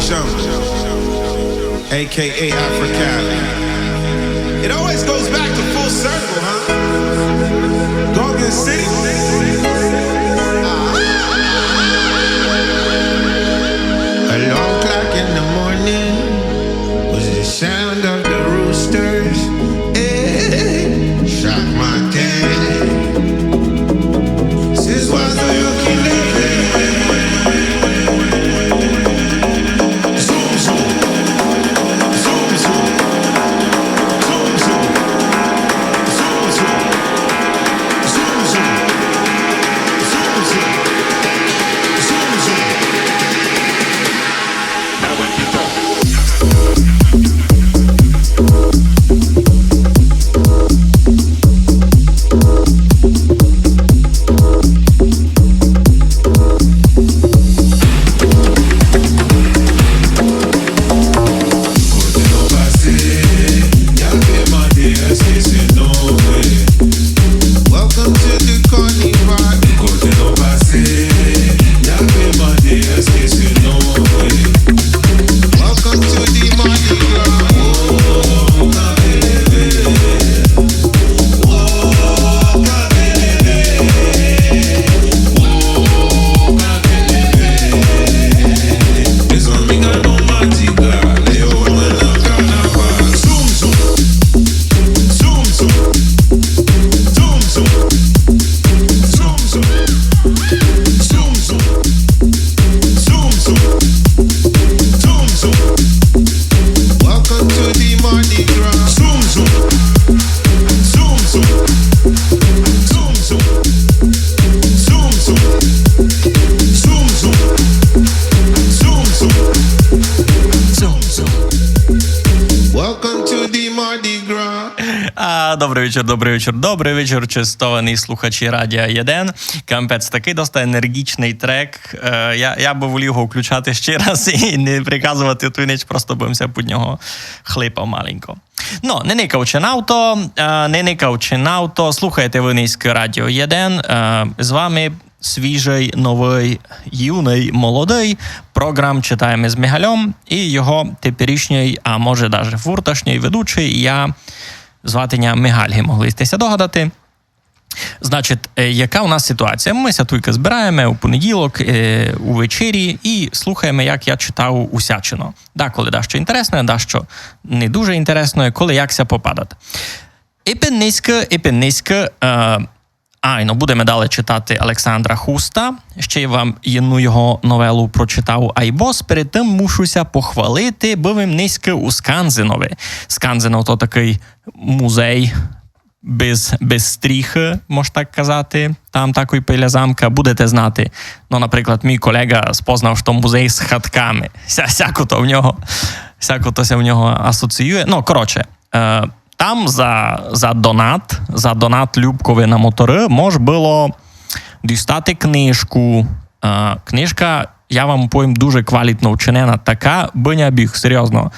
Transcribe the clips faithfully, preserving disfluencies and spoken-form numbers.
Show, A K A Africa. It always goes back to full circle, huh? Gorgon City. Alarm clock in the morning was the sound of the roosters. Eh, chaque matin, ces oiseaux qui lèvent. Zoom, zoom. Zoom, zoom. Zoom, zoom. Zoom, zoom. Zoom, zoom. Zoom, zoom. Zoom, zoom. Welcome to the Corny Bar. Welcome to the Mardi Gras. Welcome to the Mardi Gras. Zoom, zoom. Zoom, zoom. Zoom, zoom. Zoom, zoom. Zoom, zoom. Zoom, zoom. Zoom, zoom. Welcome to the Mardi Gras. А, добрый вечір, добрый вечір, добрый вечір, честовані слухачі Радіо Єден. Капець, такый доста енергічный трек. Е, я, я бы волів го включати ще раз і не приказовати ту ніч, просто бы м ся під нього хлипав маленько. Но, не никавчи на авто, е, не никавчи на авто, слухайте вы нынька Радіо Єден, е, з вами свіжый, новый, юный, молодый програм «Читаєме з Мигальом» і його теперішній, а може даже фурташній ведучый, я, звати ня Мигаль, ги могли сьте ся догадати. Значить, е, яка у нас ситуація? Мы ся туйка збираєме у понеділок, е, увечері і слухаєме, як я читав усячино. Даколи дашто інтересне, дашто не дуже інтересне, коли як ся попадать. Ипен нынька, ипен нынька, е, айно, будеме далі читати Александра Хуста. Ще я вам єдну його новелу прочитав, айбо перед тым мушу ся похвалити, быв им нынька у Сканзенови. Сканзенов то такый музей без, без стріхы, мож так казати. Там такой біля замка, будете знати. Ну, наприклад, мій колеґа спознав, што музей з хатками. Ся-, сяко то в нього, сяко то ся в нього асоціює. Ну, коротше, е, там за, за донат, за донат Любкови на моторы мож было дістати книжку. Е, книжка, я вам повім, дуже квалітно вчинена, така быня біг, серйозно.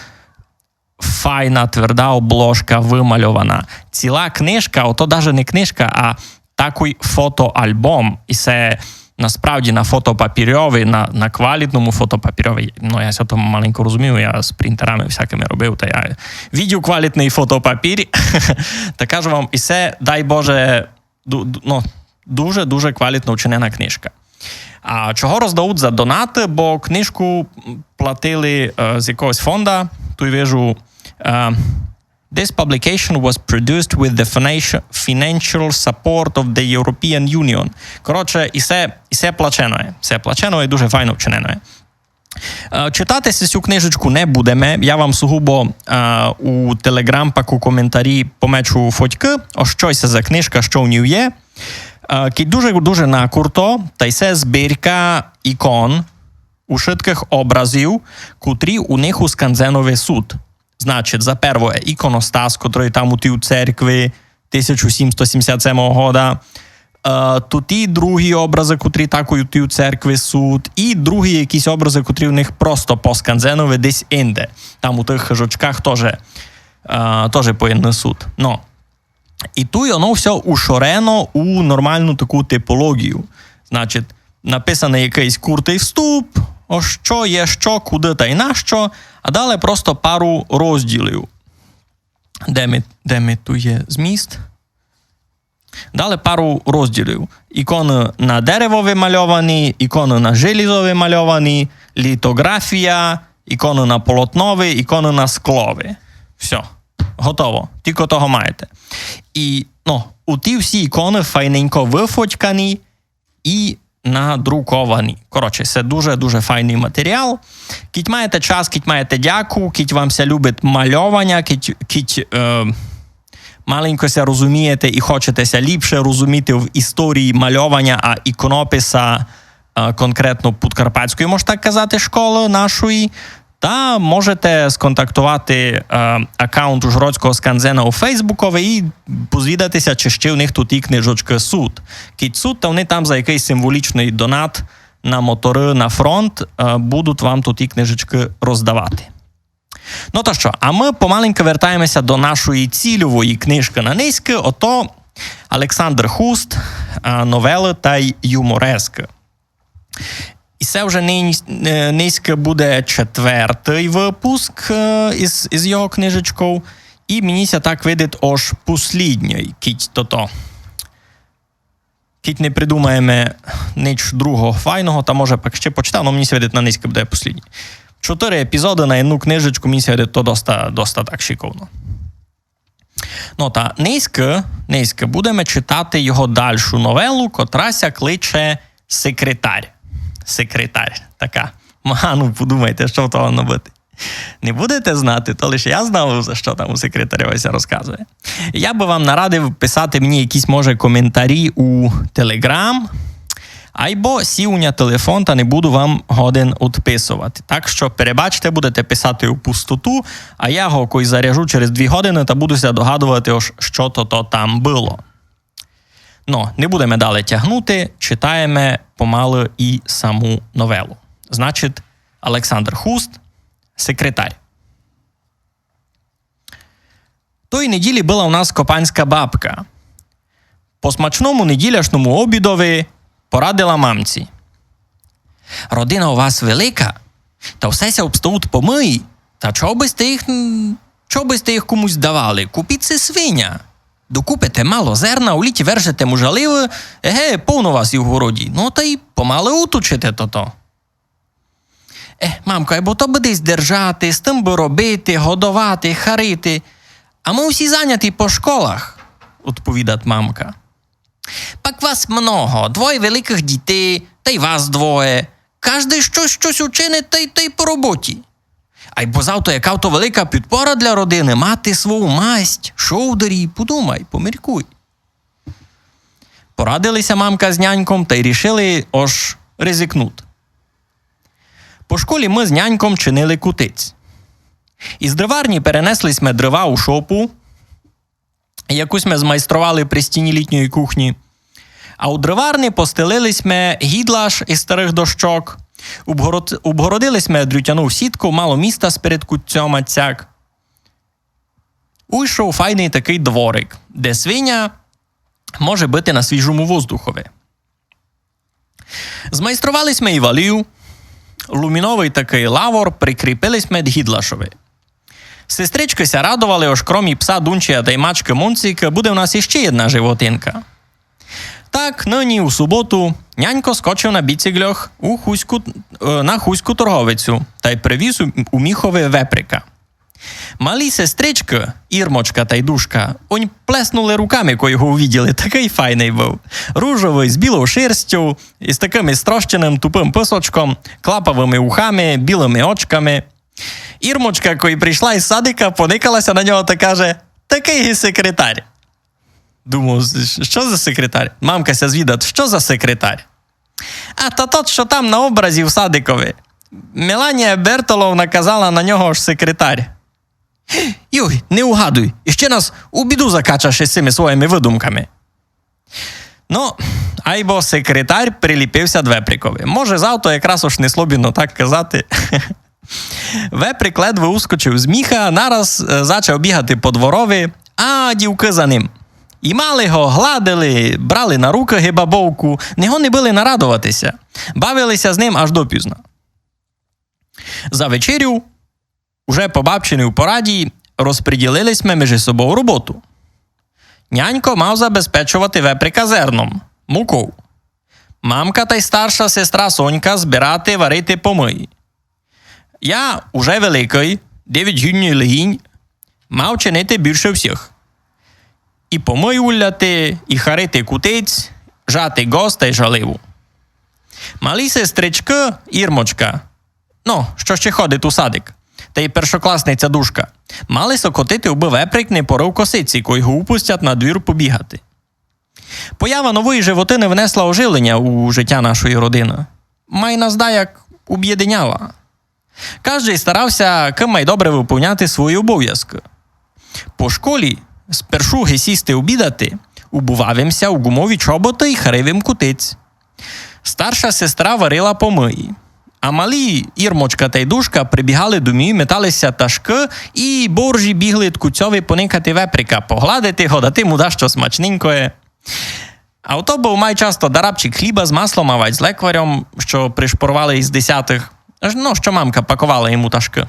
Файна, тверда обложка, вымальована. Ціла книжка, ото даже не книжка, а такой фотоальбом. І се насправді на фотопапірьови, на, на квалітному фотопапірьови. Ну, я ся тому маленько розумію, я з принтерами всякыми робив, та я видів квалітный фотопапір. Та кажу вам, і се, дай Боже, ду-, ду-, ну, дуже-дуже квалітно вчинена книжка. А чого роздають за донаты? Бо книжку, м, платили, е, з якогось фонда. Туй вижу, е, «This publication was produced with the financial, financial support of the European Union». Коротше, і се, і се плаченоє. Се плаченоє і дуже файно вчиненоє. Е, читати сю книжечку не будеме. Я вам сугубо, е, у Telegram пак у коментарі помечу фотькы, о, што се за книжка, што в ній є. Е, кидь дуже, дуже накурто, та й се збірка ікон ушыткых образів, котрі у них у Сканзенови суть. Значить, за первоє, іконостас, котрый там у тій церкви тисяча сімсот сімдесят семого года. Е, туй і другі образы, котрі такой у тій церкви суть, і другі якісь образы, котрі у них просто по Сканзенови десь инде. Там у тых хыжочках тоже, е, тоже повинны суть. Но. І туй оно всьо ушорено у нормалну таку типологію. Значить, написаный якыйсь куртый вступ, О, што є што, куды тай нащо, а далі просто пару розділів. Де ми, де ми ту є зміст? Далі пару розділів. Іконы на деревови мальовані, іконы на желізови мальовані, літоґрафія, іконы на полотнови, іконы на склови. Всьо. Готово. Тілько того маєте. І, ну, у ті всі іконы файненько выфотькані і надруковані. Коротше, се дуже-дуже файный матеріал. Кідь маєте час, кідь маєте дяку, кідь вам ся любить мальованя, кідь, кідь е, маленько ся розумієте і хочете ся ліпше розуміти в історії мальованя, а іконописа, е, конкретно подкарпатської, мож так казати, школы нашої, та можете сконтактовати, е, акаунт Ужгородського сканзена у Фейсбукови і позвідати ся, чи ще в них туй книжечкы суть. Кідь суть, та вони там за якыйсь символічный донат на моторы, на фронт, е, будуть вам туй книжечкы роздавати. Ну то што, а мы помаленьку вертаєме ся до нашої цільової книжкы на нынька, ото Александр Хуст, е, новелы тай юморескы. І се вже нынь-, е, нынька буде четвертый выпуск, е, із, із його книжечков. І мені ся так видить, ож послідній, кідь тото. Кідь не придумаєме нич другого файного, та може пак ще почитаєме, но мені ся видить, на нынька буде послідній. Чотыри епізоды на єдну книжечку, мені ся видить, то доста, доста так шиковно. Ну та нынька, нынька будеме читати його дальшу новелу, котра ся кличе Секретарь. Секретарь. Така. Ма, ну, подумайте, што то має быти. Не будете знати, то лише я знав, за што там у Секретарьови ся розказує. Я бы вам нарадив писати мені якісь, може, коментарі у Телеґрам, айбо сів у ня телефон, та не буду вам годен одписовати. Так што, перебачте, будете писати у пустоту, а я го кой заряжу через дві годины, та буду ся догадовати, ож што то, то там было. Но, не будеме далі тягнути, читаєме помалы і саму новелу. Значить, Александр Хуст, Секретарь. Тої неділі была у нас копанська бабка. По смачному неділяшному обідови порадила мамці: «Родина у вас велика, та все ся обстають помиї, та чого бы сьте їх, м, чого бы сьте їх комусь давали? Купіть си свиня. Докупите мало зерна, у літі вержете мужаливы, еге, повно вас і в городі. Но та й помалы уточите тото». «Е, мамко, айбо то бы десь держати, з тым бы робити, годовати, харити. А мы усі заняті по школах», — одповідат мамка. «Пак вас много, двоє великых дітей, та й вас двоє. Каждый штось, штось учинить, та й, та й по роботі. Айбо завто яка то велика підпора для родины, мати свою масть, шовдарі, подумай, поміркуй». Порадили ся мамка з няньком та й рішили, ож ризикнуть. По школі мы з няньком чинили кутиць. Із дроварні перенесли сьме дрова у шопу, яку сьме змайстрували при стіні літньої кухні. А у дроварні постелили сьме гідлаш із старых дощок, обгород-, обгородили сьме дрютяну сітку, мало міста сперед кутцьом, а сяк. Уйшов файный такый дворик, де свиня може быти на свіжому воздухови. Змайстрували сьме і валів, луміновый такый лавор прикріпили сьме д гідлашови. Сестричкы ся радовали, ож кромі пса Дунчія тай мачкы Мунцика буде в нас іщи єдна животинка. Так, нині у суботу нянько скочив на біциґльох у Хуську, е, на Хуську торговицю тай привіз у, у міхови веприка. Малі сестричкы, Ірмочка тай Душка, онь плеснули руками, кой го увиділи, такый файный быв. Ружовый, з білов шерстю, із такым строщеным тупым пысочком, клапавыми ухами, білыми очками. Ірмочка, кой пришла із садика, поникала ся на нього та каже: «Такый ги секретарь». Думав, што за секретарь? Мамка ся звідат, што за секретарь? А та тот, што там на образі в садикови. Меланія Бертоловна казала на нього, ож секретарь. Юй, не угадуй, іщи нас у біду закачаш із сими своїми выдумками. Ну, айбо секретарь приліпив ся д веприкови. Може, завто якраз уж не слобідно так казати. Веприк ледве ускочив з міха, нараз, е, зачав бігати по дворови, а дівкы за ним. І мали го, гладили, брали на рукы ги бабовку, не годні были нарадовати ся. Бавили ся з ним аж допізно. За вечерю, уже побавчені в пораді, розприділили сьме межи собов роботу. Нянько мав забезпечовати веприка зерном, муков. Мамка тай старша сестра Сонька збирати, варити помиї. Я, уже великый, девять годин легінь, мав чинити більше всіх. І помий уляти, і харити кутиць, жати ґоз тай жаливу. Малі сестричкы, Ірмочка, ну, што ще ходить у садик, тай першокласниця Душка, мали сокотити, убы веприк не порыв косиці, кой го упустять на двір побігати. Поява нової животины внесла оживлення у життя нашої родины. Май нас даяк обєдиняла. Каждый старав ся кым май добре выповняти свої обовязкы. По школі, спершу ги сісти обідати, убував им ся у гумові чоботы й харив им кутиць. Старша сестра варила помиї. А малі Ірмочка тай Душка прибігали домів, метали ся ташкы і боржі бігли д куцьови поникати веприка, погладити го, дати му дашто смачненькоє. А ото быв май часто дарабчик хліба з маслом авадь з лекварьом, што пришпоровали из десятых, аж, ну, што мамка паковала йому ташкы.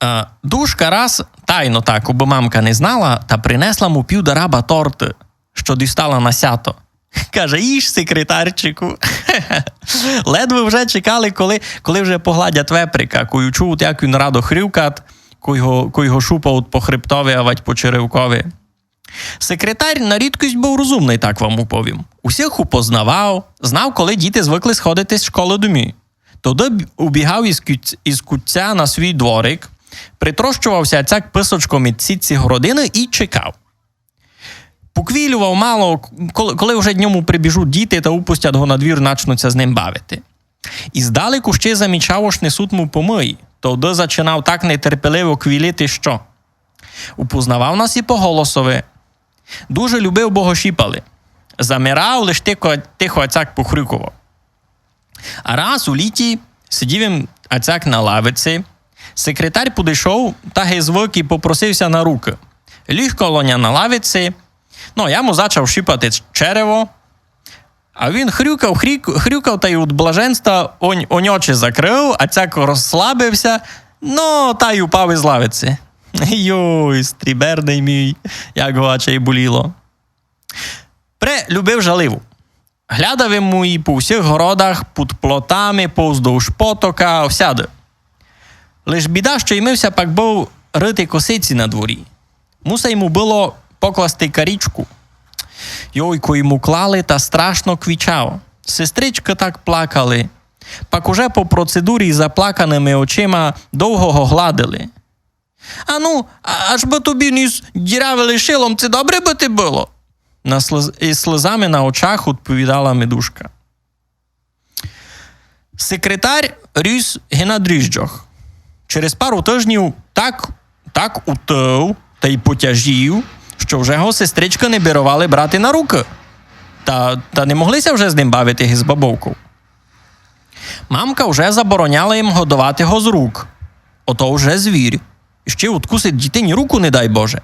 Е, Душка раз тайно так, убы мамка не знала, та принесла му пів дараба торты, што дістала на сято. Каже: «Їж, секретарчику». Ледве вже чекали, коли, коли вже погладять веприка, кой учують, як він радо хрюкат, кой го, кой го шупають по хребтови авадь по черевкови. Секретар на рідкость быв розумный, так вам уповім. Усіх упознавав, знав, коли діти звыкли сходити з школы домів. Тогды б-, убігав из куц-, из куця на свій дворик, притрощовав ся цяк писочком ид сітці городины і чекав. Поквілював мало, к-, коли, коли вже днём прибіжуть діти та упустять го на двір, начнуть ся з ним бавити. І здалеку ще замічав, ож несуть му помиї, тогды зачинав так нетерпеливо квілити, што. Упознавав нас і по голосови. Дуже любив, бо го щіпали. Замирав, лиш тихо, тихо ацяк похрюковав. А раз у літі сидів им ацяк на лавиці, секретар подышов та ги звык і попросив ся на рукы. Ліг коло ня на лавиці, ну, я му зачав щіпати ч-, черево, а він хрюкав, хрюк-, хрюкав та й од блаженства онь, онь очі закрыв, ацяк розслабив ся, ну, та й упав из лавиці. Йой, стріберный мій, як го ачей боліло. Пре любив жаливу. Глядав им му ї по всіх городах, під плотами, повздовж потока, всяды. Лиш біда, што ймив ся пак быв рыти косиці на дворі. Мусай му было покласти карічку. Йой, кой му клали, та страшно квічав. Сестричкы так плакали. Пак уже по процедурі з заплаканыма очима довго го гладили. «Ану, а-, аж бы тобі ніс дірявили шилом, ци добре бы ти было?» На слез-, из слезами на очах одповідала ми Душка. Секретар ріс ги на дріжджах. Через пару тыжнів так, так утыв та й потяжів, што вже го сестричкы не біровали брати на рукы. Та, та не могли ся вже з ним бавити ги з бабовков. Мамка вже забороняла їм годовати го з рук. Ото вже звір. Ще откусить дітині руку, не дай Боже.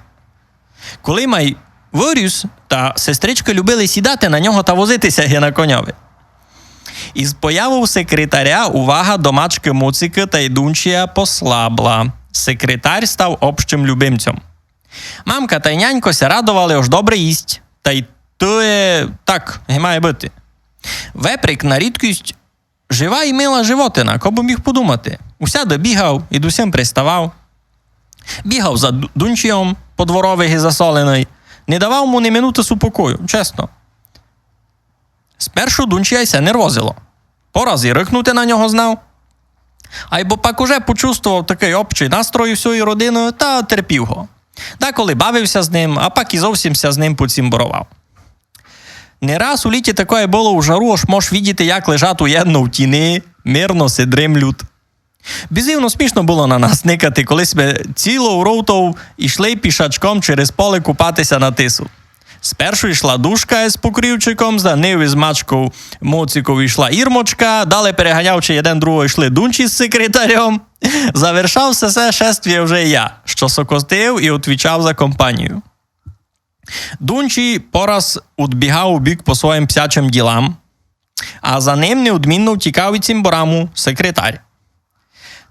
Коли май выріс, та сестричкы любили сідати на нього та возити ся ги на коньови. Из появов секретаря увага до мачкы Моцикы та й Дунчія послабла. Секретар став общым любимцьом. Мамка та й нянько ся радовали, ож добре їсть. Та й то є так, ги має быти. Веприк на рідкость жива і мила животина, ко бы міг подумати. Усяды бігав, ид усім приставав. Бігав за Ду-, Дунчійом по дворови ги засоленый. Не давав му ни минуты супокою, чесно. Спершу Дунчія ся нервозило. Пораз і рыкнути на нього знав. Айбо пак уже почувствовав такый общый настрой всьої родины, та терпів го. Деколи бавив ся з ним, а пак і зовсім ся з ним поцімборовав. Не раз у літі такоє было у жару, ож мож видіти, як лежать уєдно в тіни, мирно си дремлють. Бізівно смішно было на нас никати, коли сьме цілов ротов ішли пішачком через поле купати ся на Тису. Спершу йшла Душка из покрівчиком, за нив из мачков Моциков йшла Ірмочка, дале переганявчи єден другого йшли Дунчі з секретарьом. Завершав всьо се шествіє вже я, што сокотив і отвічав за компанію. Дунчі пораз удбігав убік по своїм псячым ділам, А за ним неодмінно втікав і цімбораму секретар.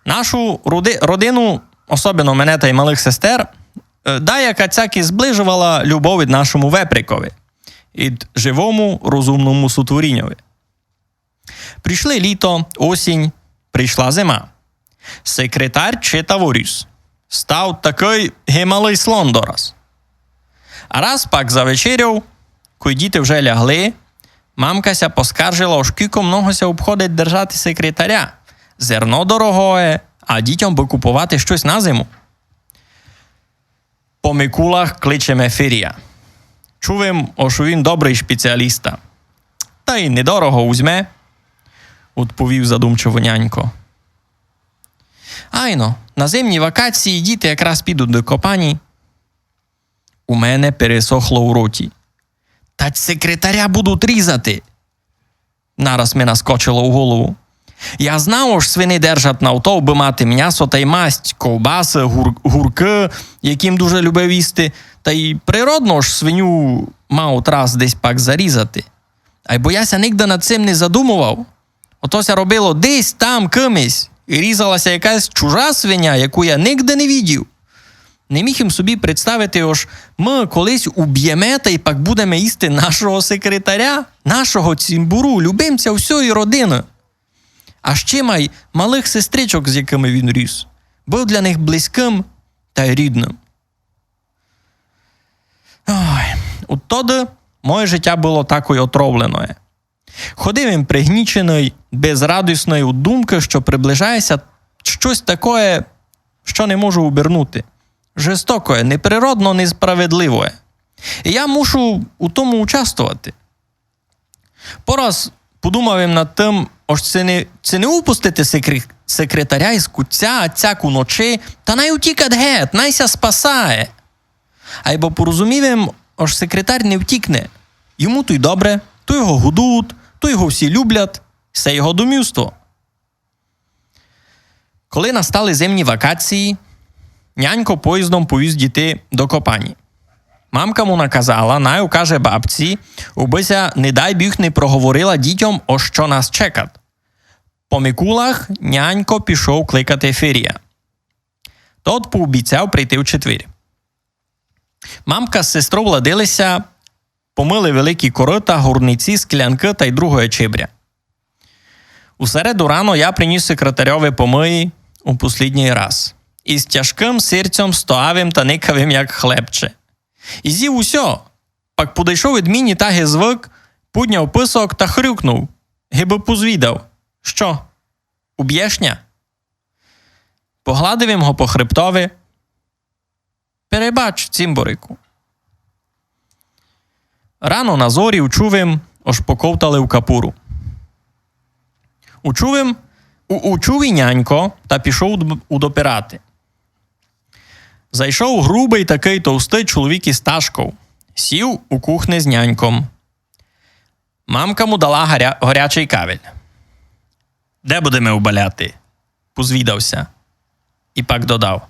Нашу роди-, родину, особливо мене тай малых сестер, е, даяка цяк і зближовала любов ид нашому веприкови, ид живому, розумному сотворіньови. Прийшли літо, осінь, прийшла зима. Секретар читав оріс. Став такый ги малый слон дораз. А раз пак за вечерю, кой діти вже лягли, мамка ся поскаржила, ож кілько много ся обходить держати секретаря. Зерно дорогоє, а дітям бы купувати штось на зиму. По Микулах кличеме Фирія. Чув им, ож він добрый шпеціаліста. Та й недорого узьме, одповів задумчиво нянько. Айно, на зимні вакації діти якраз підуть до копані. У мене пересохло у роті. Тадь секретаря будуть різати. Нараз ми наскочило у голову. Я знав, ож свині держать на то, абы мати мнясо тай масть, ковбасы, гур-, гуркы, які м дуже любив їсти, та й природно, ож свиню мав раз десь пак зарізати. Айбо я ся нигде над цим не задумовав. Ото ся робило десь там кымось, і різала ся якась чужа свиня, яку я нигде не видів. Не міг им собі представити, ож мы колись убєме тай пак будеме їсти нашого секретаря, нашого цімбору, любимця всьої родины. А ще май малых сестричок, з якыми він ріс, быв для них близькым тай рідным. Ой, оттоды моє життя было такой отровленоє. Ходив им пригніченый, безрадісный од думкы, што приближає ся штось такоє, што не можу обернути. Жестокоє, неприродно несправедливоє. І я мушу у тому участвовати. Пораз подумав им над тым, ож ци не, ци не упустити секре-, секретаря из кутця, а цяк уночи, та най утікать гет, най ся спасає. Айбо порозумів им, ож секретар не втікне. Йому туй добре, туй його годують, туй його всі люблять, се його домівство. Коли настали зимні вакації, нянько поїздом повіз дітей до копані. Мамка му наказала, най укаже бабці, убы ся, не дай Бог, не проговорила дітям, о што нас чекать. По Микулах нянько пішов кликати Фирія. Тот пообіцяв прийти в четвер. Мамка з сестров ладили ся, помыли великі корыта, горниці, склянкы тай другоє чибря. У середу рано я приніс секретарьови помыї у послїднїй раз. И з тяжкым серцьом стояв им та никав им, як хлебче. И зїв усьо. Пак подойшов ид мені, так ги звык, подняв пысок та хрюкнув, гибы позвідав: «Што, убєш ня?» Погладив им го по хребтови. Перебач, цімборику. Рано на зорі учув им, ож поковтали у капуру. Учув им, у-, учув и нянько та пішов уд-, удопирати. Зайшов грубый такый товстый чоловік из ташков. Сїв у кухни з няньком. Мамка му дала гаря-, горячый кавель. «Де будеме убаляти?» — позвідав ся. И пак додав: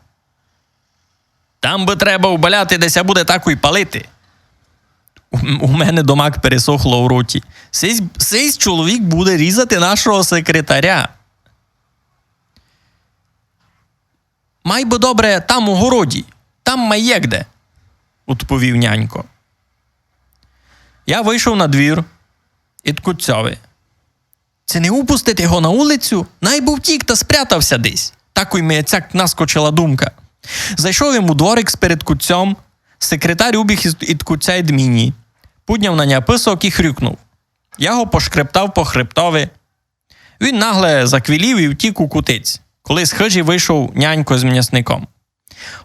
«Там бы треба убаляти, де ся буде такой палити». У, у мене домак пересохло у роті. Сись, сись чоловік буде різати нашого секретаря. «Май бы добре там у городі, там май є де», — удповів нянько. Я вышов на двір ид кутцьови. Ци не упустити го на улицю, най бы втік та спрятав ся десь. Такой ми цяк наскочила думка. Зайшов им у дворик сперед кутцьом, секретар убіг из, ид кутця ид мені. Подняв на ня пысок и хрюкнув. Я го пошкрептав по хребтови. Він нагле заквілів и втік у кутець, коли з хыжі вышов нянько з мнясником.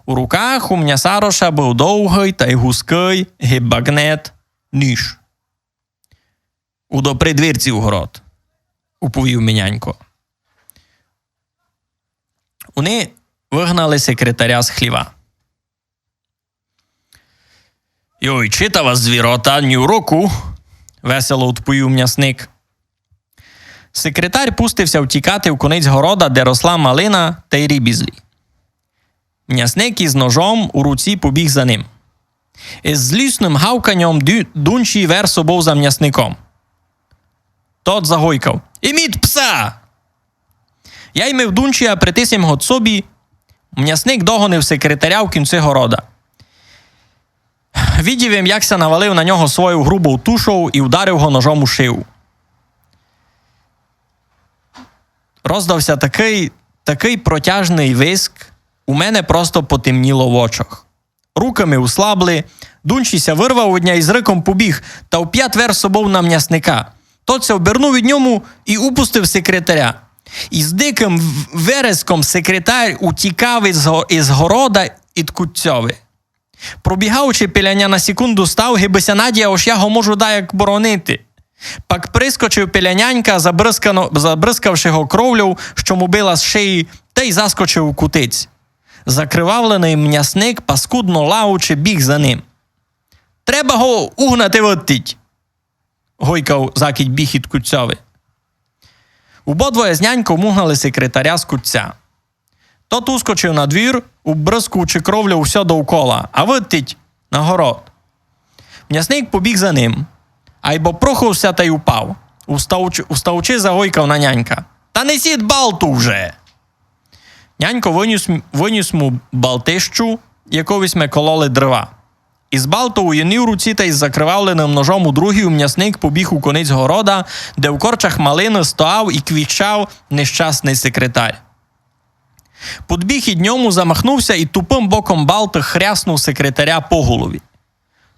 У руках у мнясароша быв довгый тай гузкый, ги багнет, ніж. «Удопри дверці у город», — уповів ми нянько. Они выгнали секретаря з хліва. «Йой, читава звірота, ні в року», — весело удповів мнясник. Секретар пустив ся втікати в конець города, де росла малина тай рібізлі. Мнясник из ножом у руці побіг за ним. Из злісным гавканьом ду-, дунчі вер собов за мнясником. Тот загойкав: «Иміт пса!» Я й мив дунчі, а притис им го собі. Мнясник догонив секретаря в кінци города. Видів им, як ся навалив на нього свою грубу тушов і вдарив го ножом у шию. Роздався такый, такый протяжный виск, у мене просто потемніло в очах. Рукы ми услабли, дунчі ся вырвав од ня і з рыком побіг, та впят вер собов на мнясника. Тот ся обернув ид ньому і упустив секретаря. І з дикым в-, вереском секретар утікав из го-, из города ид кутцьови. Пробігаючи, пиля ня на секунду став, гибы ся надіяв, ож я го можу даяк боронити. Пак прискочив пиля нянька, забризкано-, забризкавши го кровлёв, што му била з шиї, та й заскочив у кутиць. Закривавленый мнясник, паскудно лаючи, біг за ним. «Треба го угнати выдтіть!» — гойкав, закіть біг ид кутцьови. Убодвоє з няньком угнали секретаря з кутця. Тот ускочив на двір, убризкуючи кровлёв усьо довкола, а выдтіть на город. Мнясник побіг за ним, айбо прохав ся та й упав. Устаючи, устаючи, загойкав на нянька: «Та несіть балту вже!» Нянько вынюс, вынюс му балтищу, яков сьме кололи дрыва. Из балтов у єдній руці та из закривавленым ножом у другій мнясник побіг у конець города, де в корчах малины стояв і квіщав нещасный секретар. Подбіг ид ньому, замахнув ся і тупым боком балты хряснув секретаря по голові.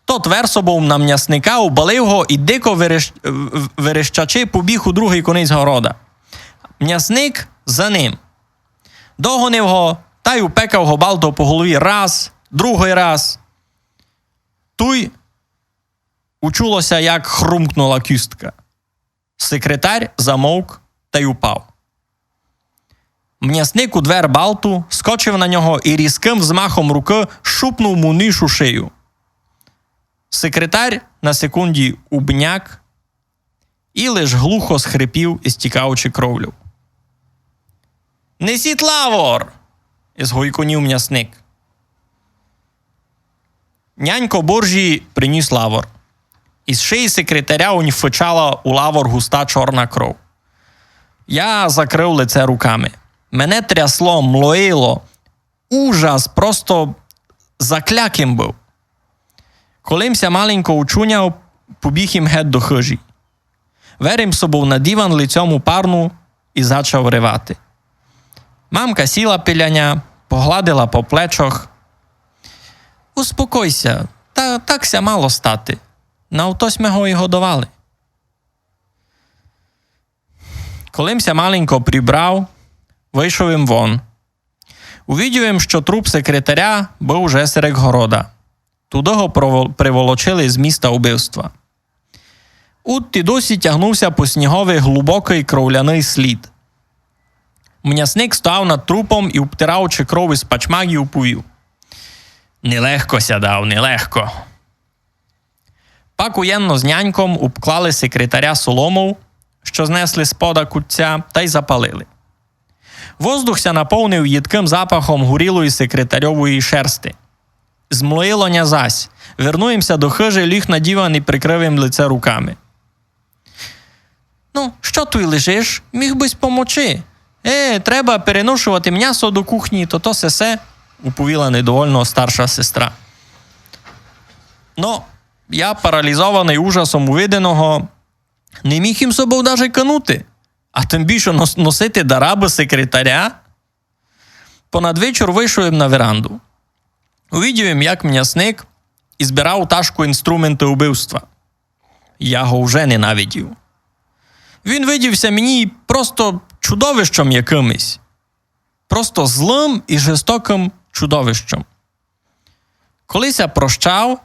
Тот вер собов на мнясника, убалив го і дико верещ-, в-, верещачи побіг у другый конець города. Мнясник за ним. Догонив го, та й упекав го балтов по голові раз, другый раз. Туй учуло ся, як хрумкнула кістка. Секретар замовк та й упав. Мнясник удвер балту, скочив на нього і різкым взмахом рукы шупнув му ніж у шию. Секретар на секунді убняк і лиш глухо схрипів, істікаючи кровлю. «Несіть лавор!» — згойконів мнясник. Нянько боржі приніс лавор. Из шиї секретаря унь фычала у лавор густа чорна кров. Я закрыв лице руками. Мене трясло, млоїло. Ужас, просто закляк им быв. Коли м ся маленько учуняв, побіг им гет до хыжі. Вер им собов на диван лицьом у парну і зачав ревати. Мамка сіла пиля ня, погладила по плечах. «Успокой ся, та, так ся мало стати. На ото сьме го і годовали». Коли м ся маленько прибрав, вышов им вон. Увидів им, што труп секретаря быв уже серед города. Туды го провол-, приволочили з міста убивства. Удти досі тягнув ся по снігови глубокый кровляный слід. Мнясник стояв над трупом і, обтираючи кров из пачмак, уповів: «Нелегко ся дав, нелегко». Пак уєдно з няньком обклали секретаря соломов, што знесли з пода кутця, та й запалили. Воздух ся наповнив їдкым запахом горілої секретарьової шерсти. Змлоїло ня зась. Вернув им ся до хыжі, ліг на диван і прикрыв им лице руками. «Ну, што туй лежиш? Міг бысь помочи. Е, треба переношовати мнясо до кухні, то то сесе», — уповіла недовольно старша сестра. Но, я, паралізованый ужасом увиденого, не міг им собов даже кынути, а тым більше нос-, носити дарабы секретаря. Понад вечур вышов им на веранду. Увидів им, як мнясник ізбирав у ташку інструменты убивства. Я го вже ненавидів. Він видів ся мені просто чудовищом якымось. Просто злым і жестокым чудовищом. Коли ся прощав,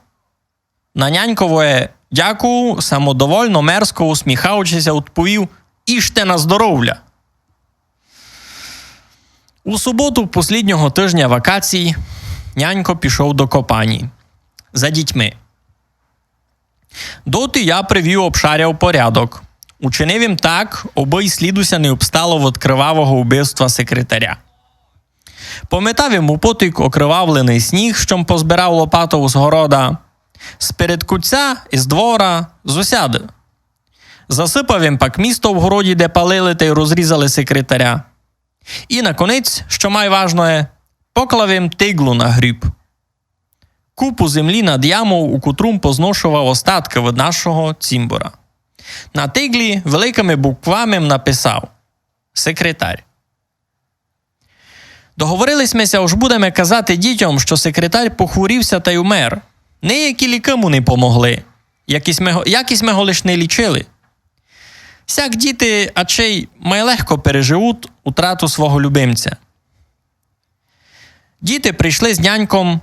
на няньковоє «дякую», самодовольно, мерзко усміхаючи ся, удповів: «Іжте на здоровля». У суботу посліднього тыжня вакацій нянько пішов до копані за дітьми. Доти я привів обшаря в порядок. Учинив им так, обы й сліду ся не обстало од кривавого убивства секретаря. Пометав им у потік окривавленый сніг, што м позбирав лопатов з города, сперед кутця, из двора, з усяды. Засыпав им пак місто в городі, де палили тай розрізали секретаря. И наконець, што май важноє, поклав им тиглу на гріб. Купу землі над ямов, у котрум позношовав остаткы од нашого цімбора. На тиглі великыми буквами м написав: «Секретарь». Договорили сьме ся, ож будеме казати дітьом, што секретарь похворів ся тай умер. Ниякы лікы му не помогли. Як сьме го, як сьме го лиш не лічили. Сяк діти, ачей, май легко переживуть утрату свого любимця. Діти прийшли з няньком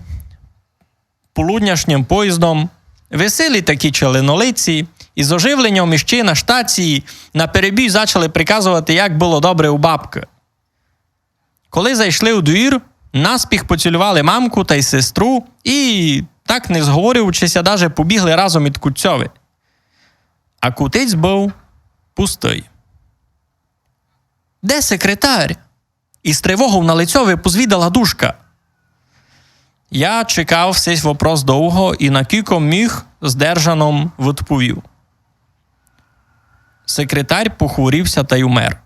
полудняшнім поїздом, веселі такі челенолиці, из оживленьом іщи на штації на перебій зачали приказовати, як было добре у бабкы. Коли зайшли у двір, наспіх поцілювали мамку тай сестру и, так не зговорюючи ся, даже побігли разом ид кутцьови. А кутець быв пустый. «Де секретарь?» — из тривогов на лицьови позвідала душка. Я чекав сись вопрос довго и, накілько міг, здержано м одповів: «Секретарь похворів ся тай умер».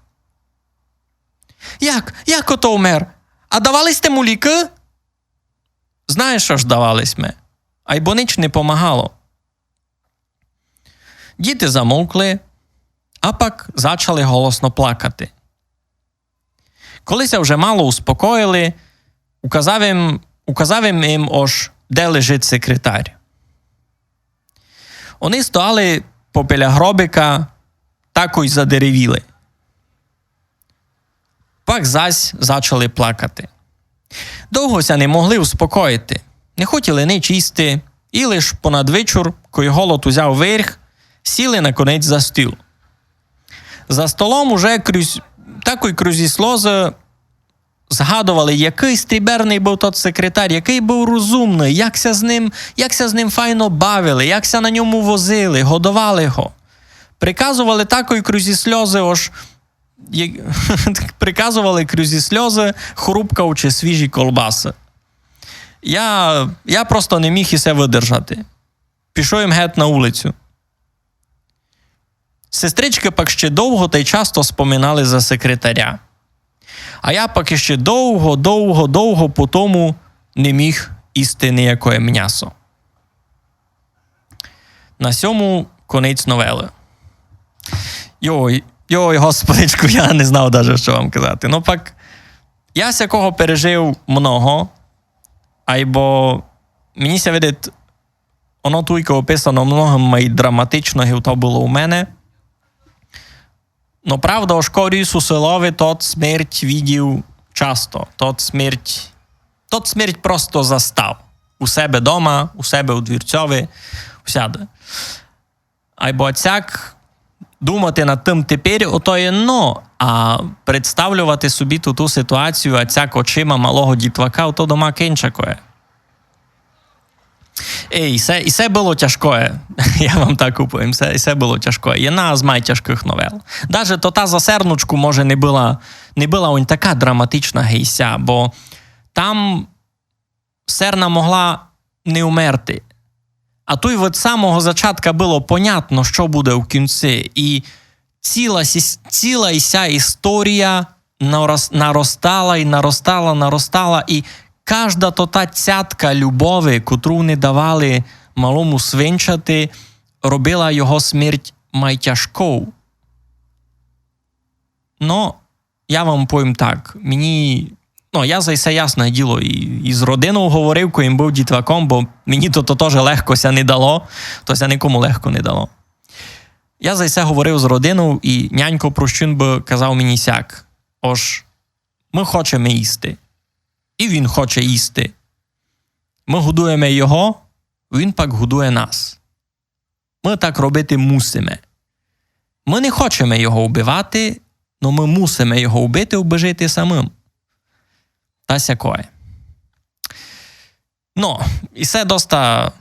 «Як? Як ото умер? А давали сьте му лікы?» Знаєш, ож давали сьме, айбо нич не помагало. Діти замовкли, а пак зачали голосно плакати. Коли ся вже мало успокоїли, указав им, указав им, им, ож де лежить секретарь. Они стояли попіля гробика, тако й задеревіли. Пак зась зачали плакати. Довго ся не могли успокоїти, не хотіли нич їсти, и лиш понад вечур, кой голод узяв верх, сіли наконець за стіл. За столом уже крузь, тако й крузь сльозы згадовали, якый стріберный быв тот секретарь, якый быв розумный, як ся з ним, як ся з ним файно бавили, як ся на ньому возили, годовали го. Приказовали тако й крузь сльозы, ож, як, приказовали крузь сльозы, хрупкаючи свіжі колбасы. Я, я просто не міг исе выдержати. Пішов им гет на улицю. Сестричкы пак ще довго тай часто споминали за секретаря. А я пак іще довго, довго, довго по тому не міг їсти ниякоє мнясо. На сьому конець новелы. Йой, йой, господичку, я не знав даже, што вам казати. Но пак, я сякого пережив много, айбо мені ся видить, оно туйка описано много май драматично, як то было у мене. Но правда, ож коріс у селови тот смерть видів часто, тот смерть, тот смерть просто застав. У себе дома, у себе у двірцьови, усяды. Айбо сяк думати над тым тепер, ото єдно, а представлювати собі ту, ту ситуацію, а сяк очима малого дітвака, ото дома кинчакоє. Ей, исе, исе было тяжкоє. Я вам так уповім, исе, исе было тяжкоє. Єдна з май тяжкых новел. Даже то та за сернучку, може, не была, не была онь така драматична, ги ся, бо там серна могла не умерти. А туй від самого зачатка было понятно, што буде в кінци. И ціла сіс-, ціла ися історія нарос-, наростала и наростала, наростала, и кажда тота цятка любови, котру не давали малому свинчати, робила його смерть май тяжков. Но, я вам повім так, мені, ну, я за се, ясне діло, и, и з родинов говорив, кой им быв дітваком, бо мені то, то тоже легко ся не дало, то ся никому легко не дало. Я за се говорив з родинов, и нянько Прущун бы казав мені сяк, ож мы хочеме їсти. И він хоче їсти. Мы годуєме його, він пак годує нас. Мы так робити мусиме. Мы не хочеме його убивати, но мы мусиме його убити, убы жити самым. Та сякоє. Но, и се доста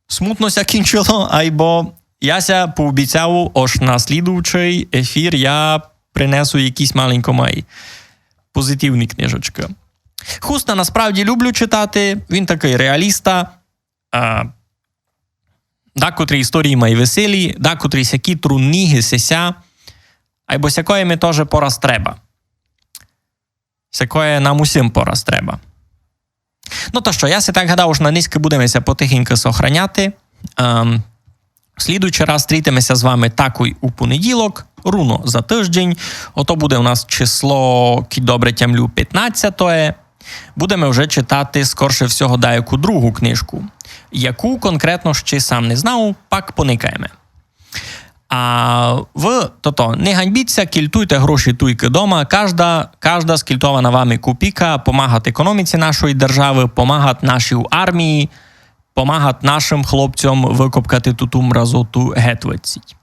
смутно ся кінчило, айбо я ся пообіцяв, ож на слідуючый ефір я принесу якісь маленько май позитивні книжечкы. Хуста насправді люблю читати, він такый реаліста. А, Дакотрі історії май веселі, дакотрі сякі трунні ги сеся, айбо сякоє ми тоже пораз треба. Сякоє нам усім пораз треба. Но та што, я си так гадав, што на нынька будеме ся потихеньку сохраняти. Ем, слідуючий раз стрітиме ся з вами такой у понеділок, руно за тыждень. Ото буде у нас число, кідь добре тямлю, пятнадцятоє. Будеме вже читати, скорше всього, даяку другу книжку. Яку конкретно, ще сам не знав, пак поникаєме. А вы, тото, не ганьбіть ся, кільтуйте гроші туйкы дома. Кажда, кажда скільтована вами копійка помагат економіці нашої державы, помагат нашій армії, помагат нашым хлопцям выкопкати туту мразоту Г двадцять.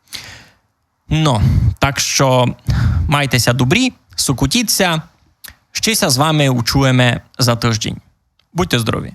Но, так што майте ся добрі, сокотіть ся, ще ся з вами учуєме за тыждень. Будьте здорові.